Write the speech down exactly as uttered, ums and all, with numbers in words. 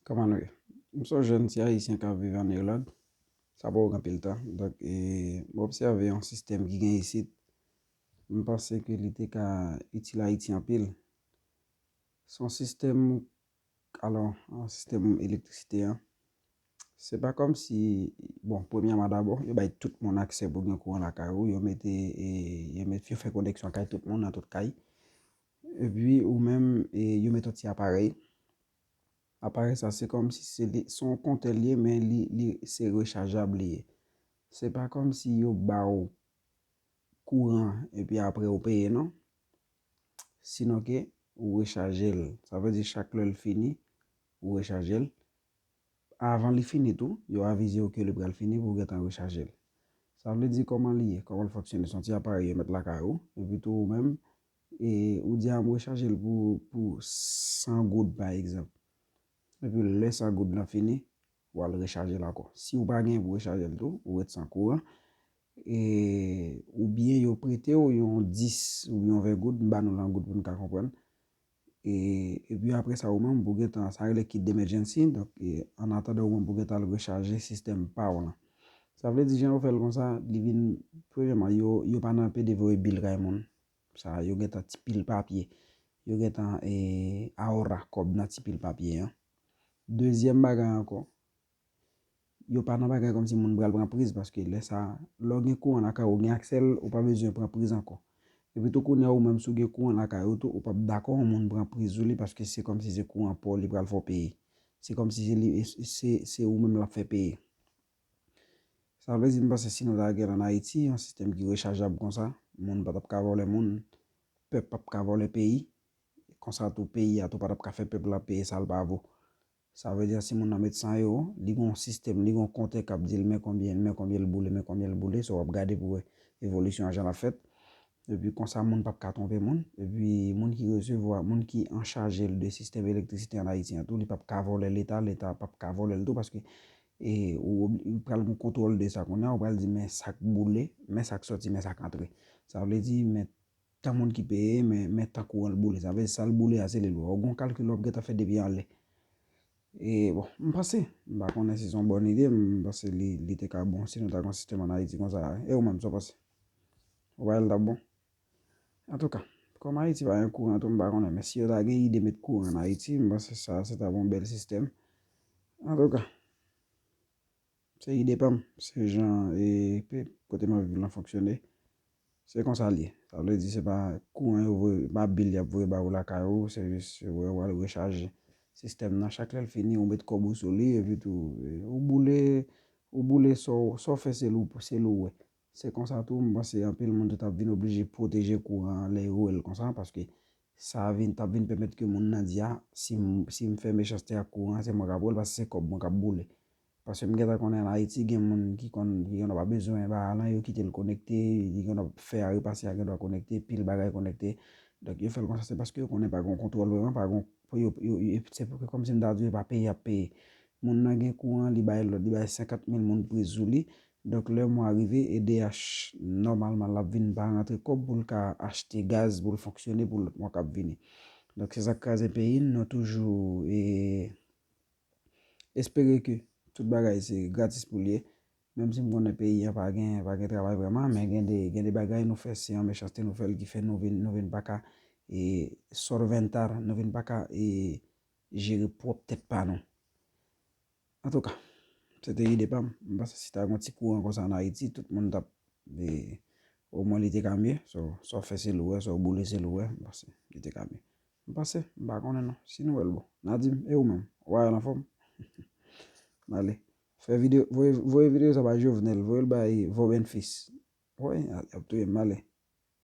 Kòman nou ye? M se yon jèn ti Ayisyen k ap viv ann Irland. Sa pa yon anpil tan. Donk, e, m obsève yon sistèm ki gen isit. M panse ke li te ka itil Ayiti anpil. Se yon sistèm, alò, yon sistèm elektrisite an. Se pa kòmsi, bon, premyèman dabò, yo bay tout moun aksè pou gen kouran lakay ou. Yo mete, e, yo met, yo fè koneksyon kay tout moun nan tout kay. Epi ou menm, e, yo met yon ti aparèy. Aparèy sa, se kòmsi se li, se yon kontè li ye, men li, li, se rechajab li ye. Se pa kòmsi yo ba w kouran epi apre ou peye, non. Sinon ke ou rechaje l. Sa vle di chak lè l fini, ou rechaje l. Avan li fini tou, yo avize w ke li pral fini pou w gentan rechaje l. Sa vle di kòman li ye, kòman l fonksyone, se yon ti aparèy yo met lakay ou, epi tou ou menm, e, ou di a m rechaje l pou, pou san goud pa egzanp. Epi lè san goud lan fini, w al rechaje l ankò. Si w pa gen pou rechaje l tou, ou ret san kouran. E, oubyen yo prete w yon dis oubyen yon ven goud, m ba nou l an goud pou n ka konprann. E, epi apre sa, ou menm pou gentan, sa rele kit d'emergency. Donk, e, an atandan ou menm pou gentan al rechaje sistèm pa w lan. Sa vle di, jan yo fè l konsa, li vin, premyèman, yo, yo pa nan pede voye bil kay moun. Sa, yo gentan ti pil papye. Yo gentan, e, ahorra kòb nan ti pil papye an. Dezyèm bagay ankò, yo pa nan bagay kòmsi moun pral pran priz, paske lè sa, lè w gen kouran lakay ou, ou gen aksè l, ou pa bezwen pran priz ankò. Epi tou kounye a ou menm, si w gen kouran lakay ou tou, ou p ap dakò yon moun pran priz sou li, paske se kòmsi se kouran pa w li pral fè w peye. Se kòmsi se li, se, se ou menm l ap fè peye. Sa vle di, m panse si nou ta gen ann Ayiti, yon sistèm ki rechajab konsa, moun pa t ap ka vòlè moun, pèp p ap ka vòlè peyi, konsa tou peyi a tou pa t ap ka fè pèp la peye sa l pa vo. Sa vle di, si moun nan met san ewo, li gen yon sistèm, li gen yon kontè k ap di l men konbyen, men konbyen l boule, men konbyen l boule, so w ap gade pou wè evolisyon an jan l ap fèt. Epi konsa, moun p ap ka twonpe moun. Epi moun ki resevwa, moun ki anchaje l de sistèm elektrisite ann Ayiti an tou, li p ap ka vòlè Leta, Leta p ap ka vòlè l tou, paske, e, ou, ou pral gen kontwòl de sa. Kounye a, ou pral di, men sa k boule, men sa k sòti, men sa k antre. Sa vle di, men tan moun ki peye, men, men tan kouran l boule. Sa vle di, sa l boule a, se li l wè. Ou gen yon kalkil w ap gentan fè depi anlè. E, bon, m panse, m pa konnen si se yon bòn ide, m panse li, li te ka bon si nou ta gen yon sistèm ann Ayiti konsa. E ou menm, sa w panse? Ou pa wè l t ap bon? Antouka, kòm Ayiti pa gen kouran tou, m pa konnen, men si yo ta gen ide met kouran ann Ayiti, m panse sa, se ta yon bèl sistèm. Antouka, se ide pa m, se jan, e, pe-, kote m ap viv lan fonksyone. Se konsa l ye. Sa vle di se pa kouran yo voye, pa bil y ap voye ba ou lakay ou, se jis yo voye w al rechaje sistèm nan. Chak lè l fini, ou met kòb ou sou li, epi tou, e, ou boule, ou boule sa w, sa w fè se l ou, se l ou wè. Se konsa tou, m panse anpil moun tou t ap vin oblije pwoteje kouran an lè yo wè l konsa, paske sa vin, t ap vin pèmèt ke moun nan di, a, si m, si m fè mechanste ak kouran an, se mwen k ap wè l, paske se kòb mwen k ap boule. Paske m gentan konnen ann Ayiti, gen moun ki konn, ki konn pa bezwen ba lan, yo kite l konekte, li konn fè a repase a gen dwa konekte, pil bagay konekte. Donk, yo fè l konsa, se paske yo konnen pa gen kontwòl vrèman, pa gen, yo, yo, yo, se kòmsi m ta di yo pa peye, y ap peye. Moun nan gen kouran, li bay lòd, li bay senkant mil moun priz sou li. Donk, lè mwa rive, E D H, nòmalman, l ap vin pa rantre kòb pou l ka achte gaz, pou l fonksyone pou lòt mwa k ap vini. Donk, se sa k kraze peyi n, nou toujou, e, espere ke tout bagay se gratis pou l ye. Menm si m konnen peyi an pa gen, pa gen travay vrèman, men gen de, gen de bagay nou fè, se yon mechanste nou fè l ki fè nou vin, nou vin pa ka, e, solventar, nou vin pa ka, e, jere pwòp tèt pa nou. Antouka, se te ide pa m. M panse si ta gen yon ti kouran konsa ann Ayiti, tout moun t ap, e, omwen li te ka mye. So, sa w fè se l ou wè, sa w boule se l ou wè, m panse li te ka mye. M panse, m pa konnen non. Si nou wè l bon, n a di m, e ou menm? Ou pa wè l anfòm? M ale. Fè videyo, voye, voye videyo sa bay Jovenel, voye l bay Vobenfis. Woy, y ap touye m, m ale.